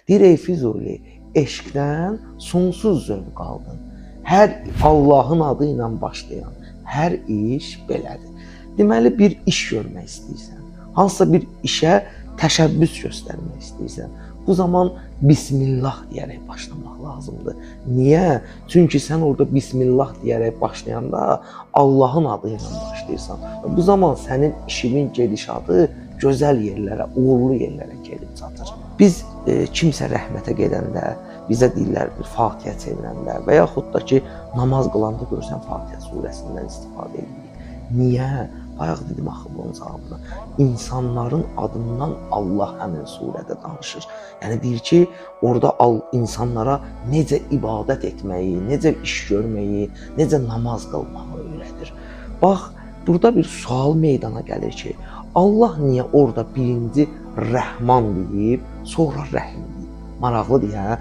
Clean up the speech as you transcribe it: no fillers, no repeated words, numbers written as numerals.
Deyir ey Füzuli, eşqdən sonsuz zövq aldın. Hər Allahın adı ilə başlayan hər iş belədir. Deməli bir iş görmək istəyirsən, hansısa bir işə təşəbbüs göstərmək istəyirsən. Bu zaman Bismillah deyərək başlamaq lazımdır. Niyə? Çünki sən orada Bismillah deyərək başlayanda Allahın adı ilə başlayırsan. Bu zaman sənin işinin gedişatı gözəl yerlərə, uğurlu yerlərə gedib çatır. Biz kimsə rəhmətə gedəndə bizə deyirlər bir Fatihə çevirəndə və yaxud da ki namaz qılanda görsən Fatihə surəsindən istifadə edirik. Niyə? Bayaq dedim axı bunun cavabını. İnsanların adından Allah həmin surədə danışır. Yəni deyir ki, orada insanlara necə ibadət etməyi, necə iş görməyi, necə namaz qılmağı öyrədir. Bax, burada bir sual meydana gəlir ki, Allah niyə orada birinci Rəhman deyib, sonra Rəhim deyib? Maraqlıdır, hə?